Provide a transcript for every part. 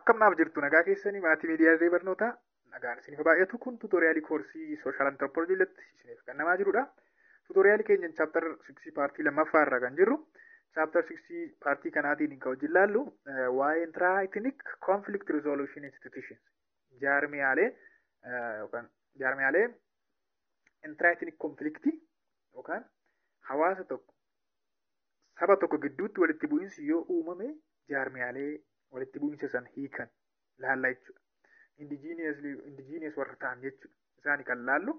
Akkam naaf jirtu? Nagaa keessanii? Maatii miidiyaalee barnootaa, nagaan isiniif baay'atu. Kun tutorialii koorsii social anthropology irratti isiniif kennamaa jirudha. Tutorialii keenya chapter 6 partii lammaffaa irra kan jirru. Chapter 6 partii kanaatiin kan wajjin laallu waa'ee intra-ethnic conflict resolution institutions, jaarmiyaalee yookaan jaarmiyaalee intra-ethnic conflict yookaan hawaasa tokko, saba tokko gidduutti walitti bu'iinsi yoo uumame jaarmiyaalee walitti bu'iinsa san hiikan laalla jechuudha. Indigenous warra ta'an jechuudha. Isaani kan laallu.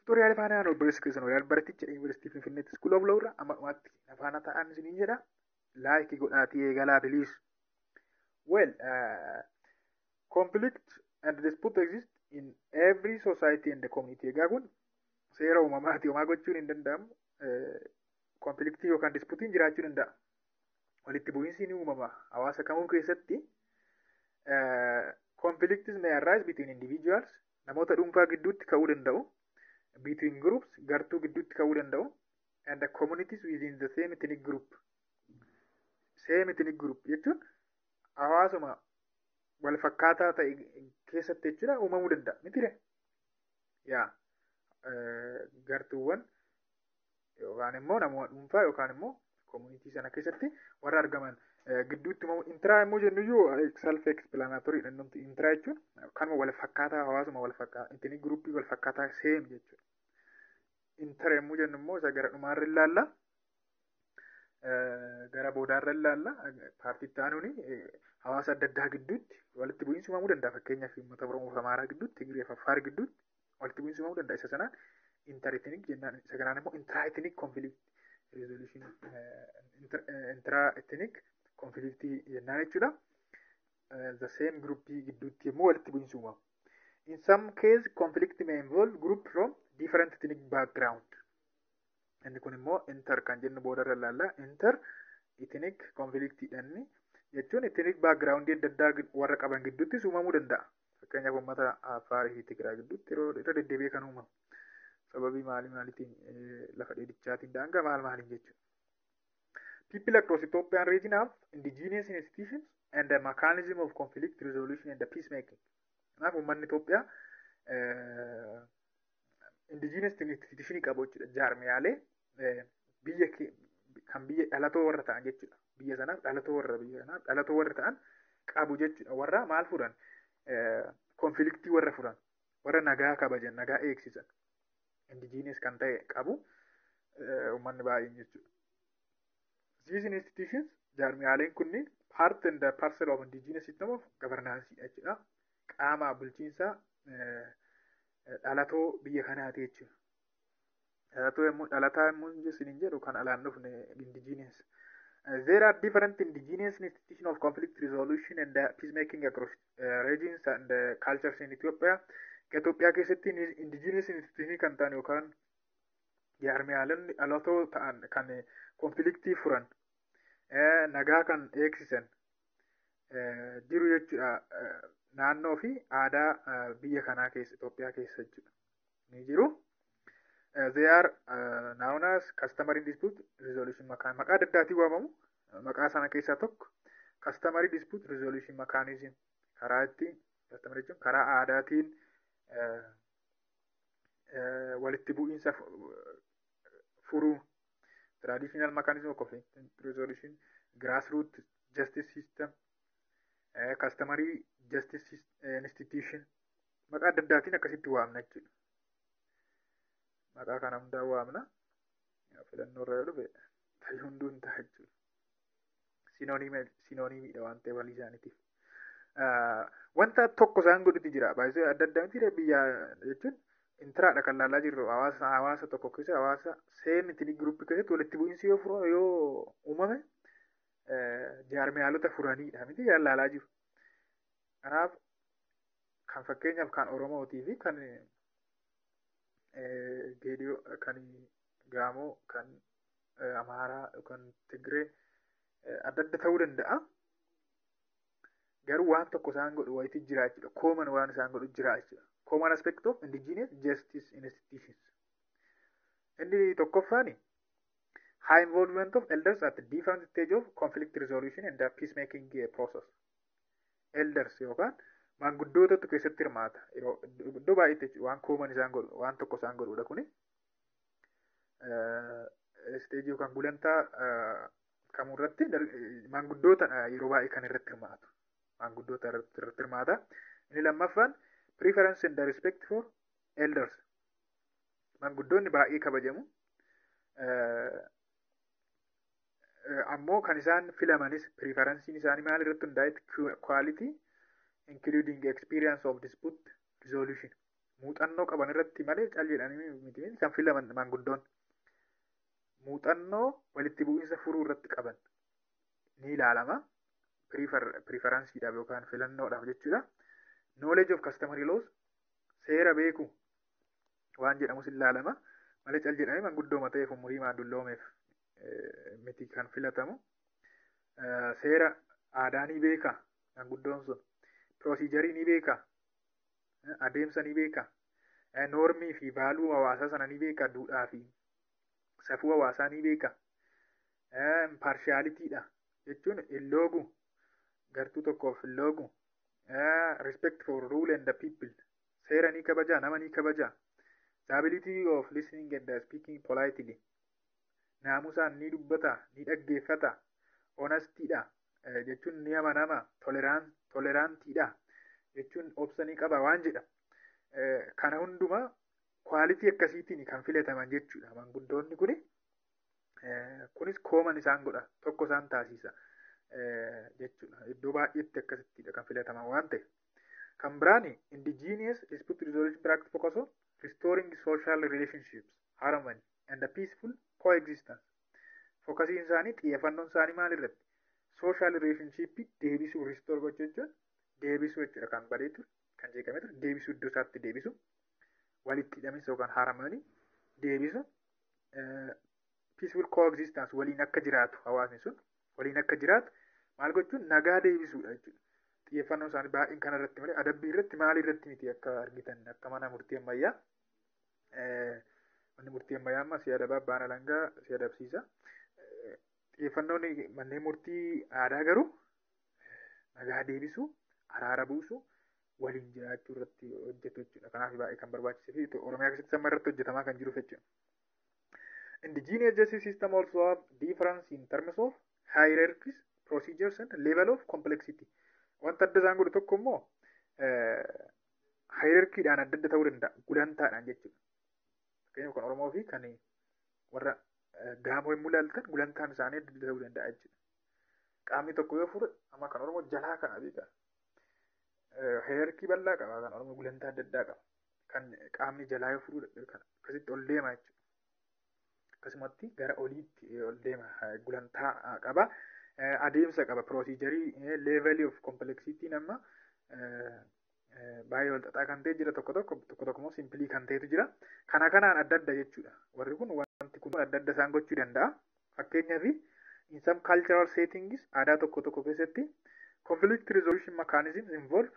Tutorialii faana aan obboleessa keessan walaal baraticha Yuunivarsiitii Finfinneetti School of Law irra amma dhumaatti faana ta'an isiniin jedha. Like godhaatii eegalaa, please. Well, conflict and dispute exist in every society and the community. Egaa kun seera uumamaati, homaa gochuun hin danda'amu. Conflictii yookaan disputiin jiraachuu danda'a. Walitti bu'iinsi ni uumama hawaasa kamuu keessatti. Conflicts may arise between individuals, namoota dhuunfaa gidduutti ka'uu danda'u, between groups, gartuu gidduutti ka'uu danda'u, and the communities within the same ethnic group. Same ethnic group jechuun hawaasuma wal fakkaataa ta'e keessatti jechuudha uumamuu danda'a mitire yaa gartuuwwan yookaan immoo namoota dhuunfaa yookaan immoo community sana keessatti warra argaman gidduutti uumamu. Intra immoo jennuyyuu self explanatory dha namti. Intra jechuun kanuma wal fakkaataa, hawaasuma wal fakkaataa, ethnic groupii wal fakkaataa, same jechuudha. Inter yommuu jennu immoo isa gara dhumaarra ilaalla. Gara boodaarra ilaalla. Partiitti aanuuni hawaasa adda addaa gidduutti walitti bu'iinsi uumamuu danda'a. Fakkeenyaaf uummata Oromoo fi Amaaraa gidduutti, Tigree fi Affaar gidduutti walitti bu'iinsi uumamuu danda'a. Isa sanaan interethnic jennaan. Isa kanaan immoo intra-ethnic conflict resolution, intra-ethnic conflict jennaan jechuudha. The same group gidduutti yommuu walitti bu'iinsi uumamu. In some case, conflict may involve group from different ethnic background. Inni kun immoo inter kan jennu boodarra ilaalla. Inter ethnic conflict jedhani jechuun ethnic background adda addaa warra qaban gidduuttis uumamuu danda'a. Fakkeenyaaf uummata Affaarii fi Tigraay gidduutti yeroo irra deddeebi'ee kan uumamu. Sababii maalii maaliitiin, lafa dheedichaatiin, daangaa maal maaliin jechuudha. People across Ethiopian region have indigenous institutions and a mechanism of conflict resolution and peacemaking. Kanaaf uummanni Itoophiyaa indigenous institutionii qabu jechuudha. Jaarmiyaalee biyya kan biyya dhalatoo warra ta'an jechuudha. Biyya sanaaf dhalatoo warra, biyya kanaaf dhalatoo warra ta'an qabu jechuudha. Warra maal furan? Conflictii warra furan, warra nagaa kabajan, nagaa eegsisan. Indigenous kan ta'e qabu uummanni baay'een jechuudha. These institutions, jaarmiyaaleen kunniin, part and the parcel of indigenous system of governance jechuudha. Qaama bulchiinsa dhalatoo biyya kanaati jechuudha. Dhalatoo yommuu, dhalataa yommuu isiniin jedhu, kan alaan dhufne indigenous. There are different indigenous institutions of conflict resolution and peacemaking across regions and cultures in Ethiopia. Itoophiyaa keessatti indigenous institution kan ta'an yookaan jaarmiyaaleen dhalatoo ta'an kan conflictii furan, nagaa kan eegsisan jiru jechuudha. Naannoo fi aadaa biyya kanaa keessa, Itoophiyaa keessa jechuudha. Ni jiru. They are known as customary dispute resolution mechanism. Maqaa adda addaatiin waamamu. Maqaa sana keessaa tokko customary dispute resolution mechanism. Karaa ittiin customary jechuun karaa aadaatiin walitti bu'iinsa furuu, traditional mechanism of conflict resolution, grassroots justice system, customary justice institution, maqaa adda addaatiin akkasitti waamna jechuudha. Maqaa kana hundaa waamna. Filannoo irra yoo dhufe tarii hunduu hin ta'a jechuudha. Synonymiidha waan ta'eef walii isaaniitiif. Wanta tokko isaan godhutu jira. Baay'isee adda addaa miti biyya jechuun intraadha kan laalaa jirru. Hawaasa tokko keessa, hawaasa same ethnic group keessatti walitti bu'iinsi yoo yoo uumame jaarmiyaalota furanidha miti kan laalaa jiru. Kanaaf kan fakkeenyaaf kan Oromootii fi kan Geediyoo, kan Gaamoo, kan Amaaraa yookaan Tigree adda adda ta'uu danda'a. Garuu waan tokko isaan godhu wayitii jira jechuudha. Common waan isaan godhu jira jechuudha. Common aspect of indigenous justice institutions. Inni tokkoffaani high involvement of elders at different stage of conflict resolution and the peacemaking process. Elders yookaan maanguddootatu keessatti hirmaata. Yeroo iddoo baay'eetti waan common isaan godhu, waan tokko isaan godhudha kuni. Stage yookaan gulantaa kamurratti maanguddoota yeroo baay'ee kan irratti hirmaatu. Maanguddoota irratti hirmaata. Inni lammaffaan preference and respect for elders. Maanguddoonni baay'ee kabajamu. Ammoo kan isaan filamanis preferenceiin isaanii maal irratti hundaa'e? Quality including experience of dispute resolution. Muuxannoo qaban irratti malee cal jedhanii miti kan filaman maanguddoon. Muuxannoo walitti bu'iinsa furuu irratti qaban ni ilaalama. Preferenceiidhaaf yookaan filannoodhaaf jechuudha. Knowledge of customary laws, seera beeku waan jedhamus ilaalama. Malee cal jedhamee manguddoo ta'eef, umurii maandulloomeef miti kan filatamu. Seera aadaa ni beeka manguddoon sun. Procedure ni beeka. Adeemsa ni beeka. Normii fi value hawaasaa sana ni beeka. Duudhaa fi safuu hawaasaa ni beeka. Impartialitydha jechuun hin loogu. Gartuu tokkoof hin loogu. Respect for rule and the people. Seera ni kabaja, nama ni kabaja. The ability of listening and speaking politely. Naamusaan ni dubbata, ni dhaggeeffata. Honestydha jechuun ni amanama. Tolerantiidha jechuun obsa ni qaba waan jedha. Kana hundumaa quality akkasiitiin kan filataman jechuudha manguddoonni kuni. Kunis common isaan godha, tokko isaan taasisa jechuudha. Iddoo baay'eetti akkasittidha kan filataman waan ta'e. Kan biraan indigenous dispute resolution practice focus on restoring social relationships, harmony and a peaceful coexistence. Focusiin isaanii, xiyyeeffannoon isaanii maal irratti? Social relationship deebisuu, restore gochuu jechuun deebisuu jechuudha. Kan badee ture, kan jeeqamee ture deebisuu, iddoo isaatti deebisu, walitti hidhaminsa yookaan harmony deebisu, peaceful coexistence, waliin akka jiraatu, hawaasni sun waliin akka jiraatu maal gochuun, nagaa deebisuudha jechuudha. Xiyyeeffannoon isaanii baay'een kana irratti malee adabbii irratti, maal irratti miti akka argitan akka mana murtii ammayyaa. Manni murtii ammayyaa amma si adabaa, abbaan alangaa si adabsiisa. Xiyyeeffannoon manneen murtii aadaa garuu nagaa deebisuu, araara buusuu, waliin jiraachuu irratti hojjetu jechuudha. Kanaaf baay'ee kan barbaachisee fi Oromiyaa keessatti amma irratti hojjetamaa kan jiru jechuudha. Indigenous justice system also have difference in terms of hierarchies, procedures and level of complexity. Wanta adda isaan godhu tokko immoo hierarchiidhaan adda adda ta'uu danda'a. Gulantaadhaan jechuudha. Fakkeenyaaf kan Oromoo fi kan warra Gaamoo yommuu ilaaltan gulantaan isaanii adda adda ta'uu danda'a jechuudha. Qaamni tokko yoo fure, amma kan Oromoo jalaa kana beeka. Hierarchy bal'aa qaba kan Oromoo, gulantaa adda addaa qaba. Kan qaamni jalaa yoo furuu kan akkasitti ol deema jechuudha. Akkasumatti gara oliitti ol deema, gulantaa qaba. Adeemsa qaba, procedure, level of complexity nama baay'ee wal xaxaa kan ta'e jira tokko tokko, tokko tokko immoo simple kan ta'etu jira. Kana kanaan adda adda jechuudha. Warri kun wanti kun adda adda isaan gochuu danda'a. Fakkeenyaaf, in some cultural settings, aadaa tokko tokko keessatti, conflict resolution mechanisms involve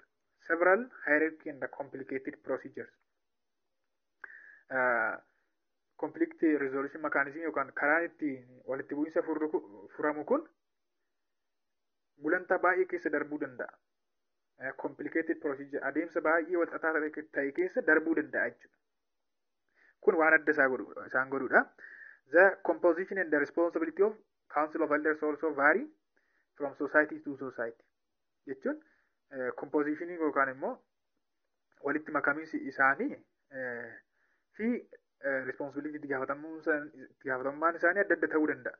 several hierarchy and complicated procedures. Conflict resolution mechanism yookaan karaan itti walitti bu'iinsa furamu kun gulantaa baay'ee keessa darbuu danda'a. Complicated procedure, adeemsa baay'ee wal xaxaa ta'e keessa darbuu danda'a jechuudha. Kun waan adda isaa godhu isaan godhudha. The composition and the responsibility of Council of Elders also vary from society to society. Jechuun compositionii yookaan immoo walitti makamiinsi isaanii fi responsibility, itti gaafatamummaan isaanii adda adda ta'uu danda'a.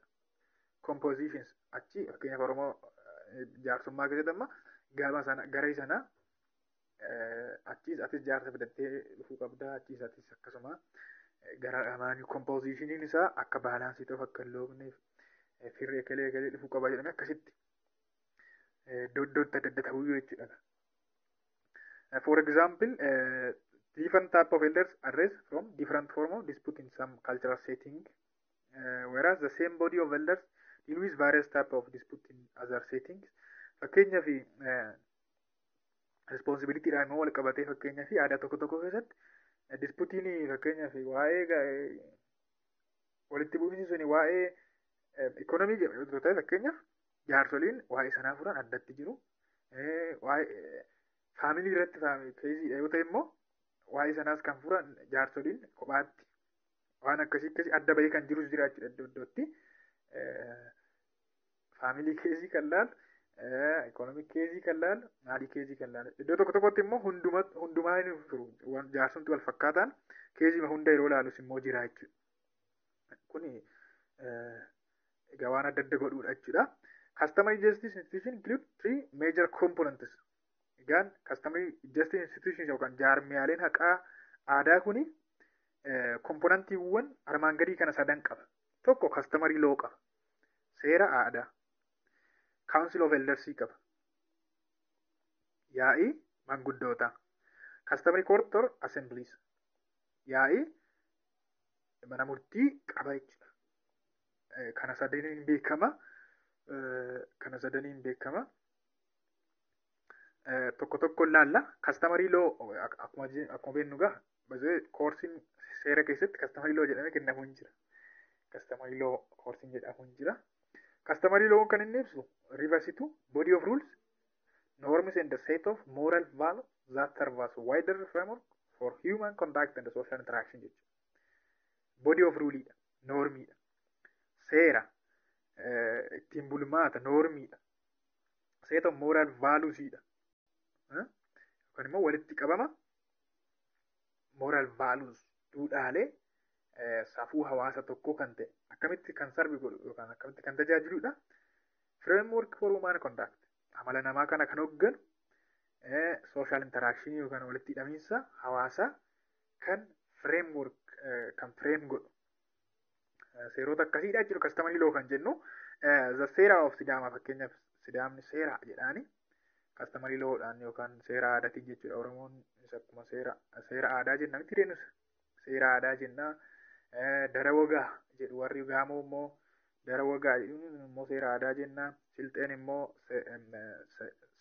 Compositions achi fakkeenyaaf Oromoo jaarsummaa keessatti amma gama sana garee sana achiis atis jaarsa fidattee dhufuu qabda, achiis atis akkasuma gara lamaanii compositioniin isaa akka balance ta'uuf, akka hin loogneef, firri ekelee ekelee dhufuu qaba jedhamee akkasitti iddoo iddootti adda adda ta'uu jechuudha. For example, different type of elders arise from different form of dispute in some cultural setting, whereas the same body of elders deal with various type of dispute in other settings. Fakkeenyaaf responsibilityidhaan immoo wal qabatee, fakkeenyaaf aadaa tokko tokko keessatti disputeiin, fakkeenyaaf waa'ee walitti bu'iinsi suni waa'ee economy yoo ta'e, fakkeenyaaf jaarsoliin waa'ee sanaa furan addatti jiru. Waa'ee family irratti caseiidha yoo ta'e immoo waa'ee sanaas kan furan jaarsoliin kophaatti, waan akkasii akkasii adda bahee kan jirus jira jechuudha iddoo iddootti. Family case kan laalu, economic case kan laalu, maalii case kan laalu. Iddoo tokko tokkotti immoo hundumaa hin furu, jaarsumti wal fakkaataan case hunda yeroo laalus immoo jira jechuudha. Kuni egaa waan adda adda godhuudha jechuudha. Customary justice institution include three major components. Egaan customary justice institution yookaan jaarmiyaaleen haqaa aadaa kuni componentiiwwan armaan gadii kana sadan qaba. Tokko, customary law qaba. Seera aadaa. Council of Elders qaba. Yaa'ii manguddootaa. Customary court or assemblies. Yaa'ii mana murtii qaba jechuudha. Kana sadaniin beekama. Kana sadaniin beekama. Tokko tokko ilaalla. Customary law akkuma beeknu gaa bazee koorsiin seera keessatti customary law jedhamee kennamu hin jira. Customary law koorsiin jedhamu hin jira. Customary law kan inni ibsu refers to body of rules, norms and the set of moral values that serve as wider framework for human conduct and social interaction jechuudha. Body of ruleidha, normiidha. Seera ittiin bulmaata normiidha. Set of moral valuesidha. Yookaan immoo walitti qabama moral values, duudhaalee safuu hawaasa tokkoo kan ta'e, akkamitti kan serve godhu yookaan akkamitti kan tajaajiludha. Framework for human conduct, amala namaa kana kan hoogganu, social interaction yookaan walitti hidhamiinsa hawaasaa kan framework kan frame godhu. Seerota akkasiidha jechuudha customary law kan jennu. The seera of Sidaamaa fakkeenyaaf, Sidaamni seera jedhaani customary lawdhaan yookaan seera aadaatiin jechuudha. Oromoon akkuma seera aadaa jenna miti deenus, seera aadaa jenna. Dara wagaa jedhu warri Gaamoo immoo, dara wagaa jedhuun immoo seera aadaa jenna. Silxeen immoo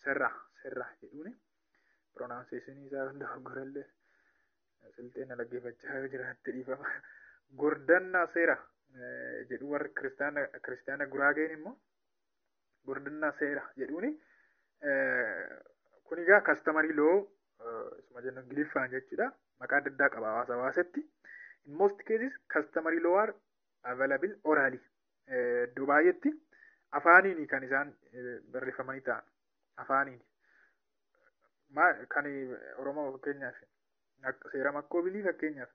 serra serra jedhuuni. Pronunciation isaa dogoggorallee Silxeen na dhaggeeffachaa yoo jiraatte dhiifama. Gordannaa seera jedhu warri kiristaana Guraageen immoo gordannaa seera jedhuuni. Kun egaa customary law isuma jennu Ingiliffaan jechuudha. Maqaa adda addaa qaba hawaasa hawaasatti. In most cases, customary law are available orally. Iddoo baay'eetti afaaniin kan isaan barreeffamanii ta'an. Afaaniin. Kan Oromoo fakkeenyaaf seera makkoo bilii fakkeenyaaf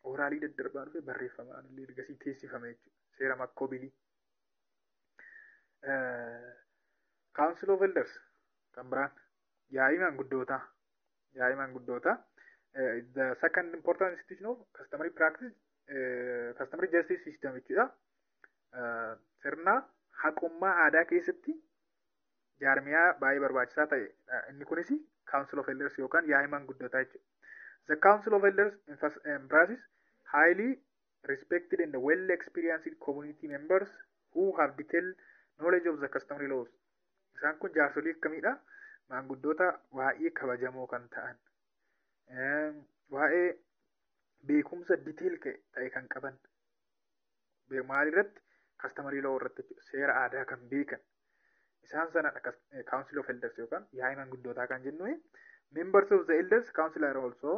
orally daddarbaa dhufe, barreeffamaan illee ergasii teessifame jechuudha. Seera makkoo bilii. Council of Elders kan biraan yaa'ii maanguddootaa. Yaa'ii maanguddootaa. The second important institution of customary practice, customary justice system jechuudha. Sirna haqummaa aadaa keessatti jaarmiyaa baay'ee barbaachisaa ta'e. Inni kunis Council of Elders yookaan yaa'ii maanguddootaa jechuudha. The Council of Elders embraces highly respected and well experienced community members who have detailed knowledge of the customary laws. Isaan kun jaarsolii akkamiidha? Maanguddoota baay'ee kabajamoo kan ta'an, waa'ee beekumsa detail ta'e kan qaban. Maal irratti? Customary law irratti, seera aadaa kan beekan. Isaan sanadha Council of Elders yookaan yaa'ii maanguddootaa kan jennu. Members of the Elders Council are also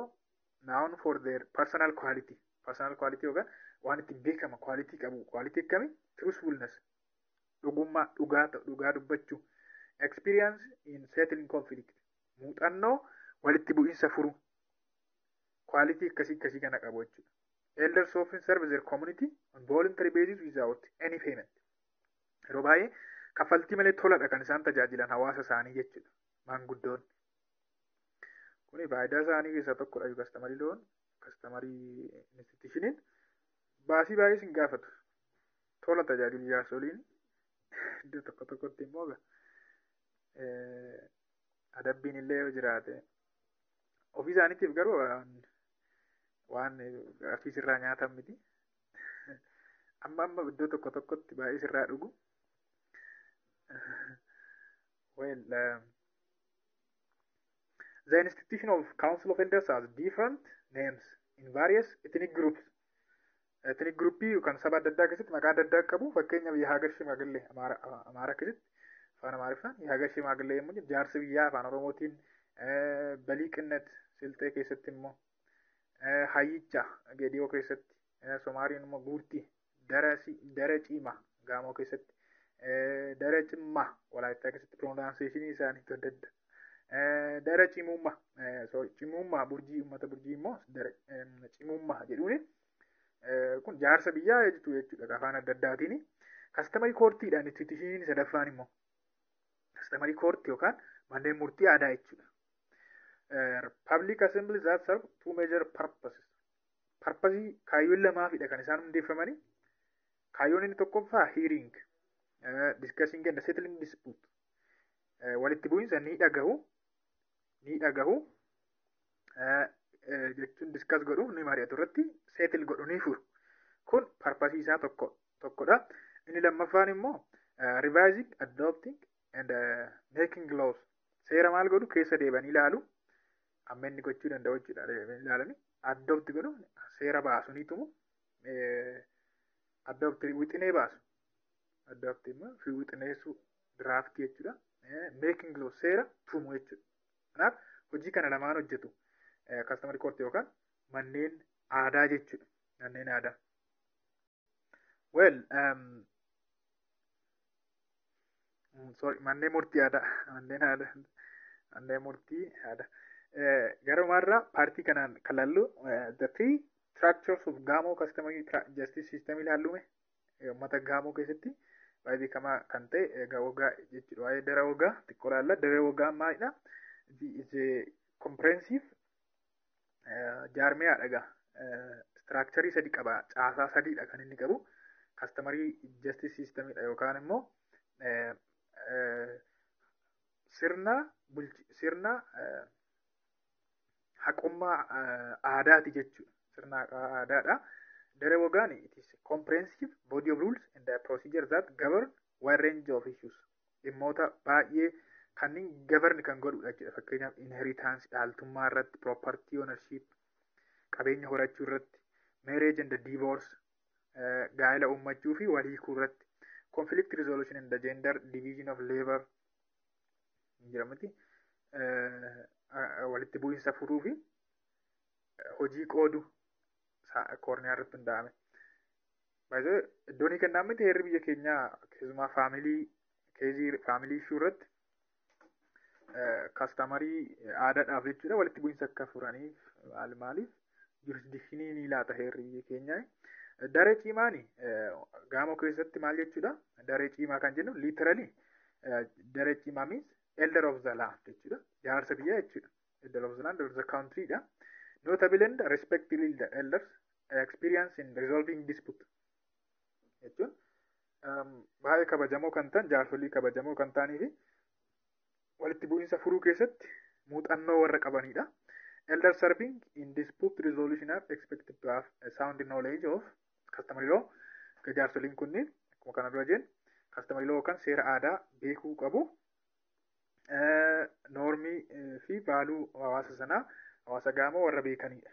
known for their personal quality. Personal quality yookaan waan ittiin beekama quality qabu. Quality akkamii? Truthfulness. Dhugummaa, dhugaa dhugaa dubbachuu. Experience in settling conflict. Muuxannoo walitti bu'iinsa furu. Quality akkasii akkasii kana qabu jechuudha. Elders often serve their community on voluntary basis without any payment. Yeroo baay'ee kaffaltii malee toladha kan isaan tajaajilan hawaasa isaanii jechuudha. Maanguddoonni. Kuni faayidaa isaanii keessaa tokkodha. Customary lawn, customary institutioniin baasii baay'ee sin gaafatu. Tola tajaajilu jaarsoliin. Iddoo tokko tokkotti immoo adabbiin illee yoo jiraate ofii isaaniitiif garuu waan ofii sirraa nyaatan miti. Amma amma iddoo tokko tokkotti baay'ee sirraa dhugu. Well, the institution of Council of Elders has different names in various ethnic groups. Ethnic groupii yookaan saba adda addaa keessatti maqaa adda addaa qabu. Fakkeenya biyya ሀገር ሽማግሌ, Amaara keessatti Afaan Amaariffaan የሀገር ሽማግሌ yommuu jennu, jaarsi biyyaa afaan Oromootiin, baliiqinnet Silxee keessatti immoo, hayyicha Gediyoo keessatti, Somaariin immoo guurtii, dara ciima Gaamoo keessatti, dara cimmaa Walaayittaa keessatti, pronunciationii isaanii adda adda. Dara cimummaa, cimummaa Burjii, uummata Burjii immoo dara cimummaa jedhuuni. Kun jaarsa biyyaa jechuudha afaan adda addaatiin. Customary courtiidhaan institutioniin sadaffaan immoo customary court yookaan manneen murtii aadaa jechuudha. Public assembly that serve two major purposes. Purpose, kaayyoon lamaafidha kan isaan hundeeffamanii. Kaayyoon inni tokkoffaa hearing, discussing and settling dispute. Walitti bu'iinsa ni dhagahu jechuun discuss godhu, ni mari'atu irratti, settle godhu, ni furu. Kun purpose isaa tokko tokkodha. Inni lammaffaan immoo revising, adopting and making laws. Seera maal godhu? Keessa deebanii ilaalu. Amma inni gochuu danda'u jechuudha. Ilaalanii adopt godhu, seera baasu, ni tumu. Adopt, wixinee baasu. Adopt immoo fi wixineessuu, draft jechuudha. Making laws, seera tumu jechuudha. Kanaaf hojii kana lamaan hojjetu. Customary court yookaan manneen aadaa jechuudha. Manneen aadaa. Well, sorry, manneen murtii aadaa. Manneen aadaa. Manneen murtii aadaa. Garumarraa partii kanaan kan laallu the three structures of Gamo customary justice system ilaallume. Uummata Gaamoo keessatti baay'ee beekamaa kan ta'e egaa wogaa jechuudha. Waa'ee dara wogaa xiqqoo laalla. Dara wogaa maalidha? Is a comprehensive jaarmiyaadha egaa. Structurii sadi qaba. Caasaa sadiidha kan inni qabu. Customary justice systemidha yookaan immoo sirna haqummaa aadaati jechuudha. Sirna haqaa aadaadha. Dare wogaan, it is comprehensive body of rules and the procedure that govern wide range of issues. Dhimmoota baay'ee kanneen govern kan godhudha jechuudha. Fakkeenyaaf inheritance, dhaaltummaa irratti, property ownership, qabeenya horachuu irratti, marriage and divorce, gaa'ela uummachuu fi wal hiikuu irratti, conflict resolution and the gender division of labor jedhamutti, walitti bu'iinsa furuu fi hojii qoodu koorniyaa irratti hundaa'ame. Baay'ee iddoon kennaa miti heerri biyya keenyaa, keessumaa family case, family issue irratti customary aadaadhaaf jechuudha, walitti bu'iinsa akka furaniif maal maaliif jurisdictionii ni laata heerri biyya keenyaa. Daree cimaani Gaamoo keessatti maal jechuudha? Daree cimaa kan jennu, literally daree cimaa means elder of the land jechuudha. Jaarsa biyyaa jechuudha. Elder of the land or the country dha. Notable and respected elders experience in resolving dispute jechuun baay'ee kabajamoo kan ta'an, jaarsolii kabajamoo kan ta'anii fi walitti bu'iinsa furuu keessatti muuxannoo warra qabanidha. Elder serving in dispute resolution are expected to have a sound knowledge of customary law. Jaarsoliin kunniin akkuma kana dura jennu customary law yookaan seera aadaa beekuu qabu. Normii fi value hawaasa sanaa, hawaasa Gaamoo warra beekanidha.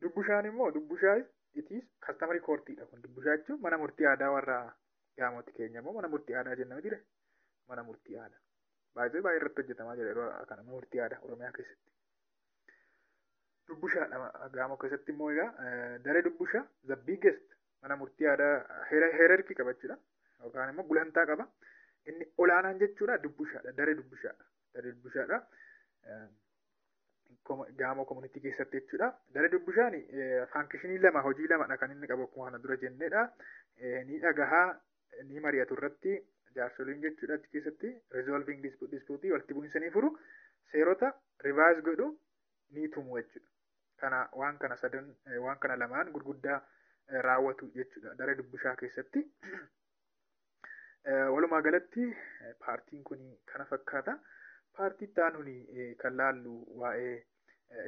Dubbushaan immoo, dubbushaa, it is customary courtidha kun. Dubbushaa jechuun mana murtii aadaa warra Gaamooti. Keenya immoo mana murtii aadaa jenna miti, mana murtii aadaa. Baay'ee baay'ee irratti hojjetamaa jira yeroo kana mana murtii aadaa Oromiyaa keessatti. Dubbushaadha Gaamoo keessatti immoo egaa daree dubbushaa, the biggest mana murtii aadaa, hierarchy qaba jechuudha. Yookaan immoo gulantaa qaba. Inni olaanaan jechuudha dubbushaadha, daree dubbushaadha. Daree dubbushaadha. Gaamoo community keessatti jechuudha. Daree dubbushaan functionii lama, hojii lamadha kan inni qabu akkuma kana dura jennedha. Ni dhagahaa, ni mari'atu irratti jaarsoliin jechuudha achi keessatti, resolving dispute, walitti bu'iinsa ni furu, seerota revise godhu, ni tumu jechuudha. Kana waan kana sadan, waan kana lamaan gurguddaa raawwatu jechuudha daree dubbishaa keessatti. Walumaa galatti partiin kun kana fakkaata. Partii itti aanuun kan laallu waa'ee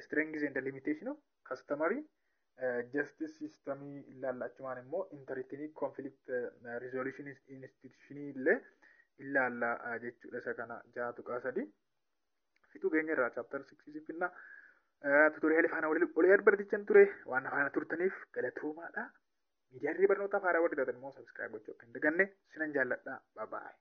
strengths and limitation of customary justice systemii ilaalla. Achumaan immoo interethnic conflict resolution institution illee ilaalla jechuudha. Isa kana 6.3. Fixuu keenya irraa chapter 6 finna. Tutorialii faana olii bartichan ture, waan faana turtaniif galatoomaadha. Miidiyaalee barnootaaf haaraa warri taatan immoo subscribe gochuu akka hin daganne. Sinan jaalladha. Bye bye.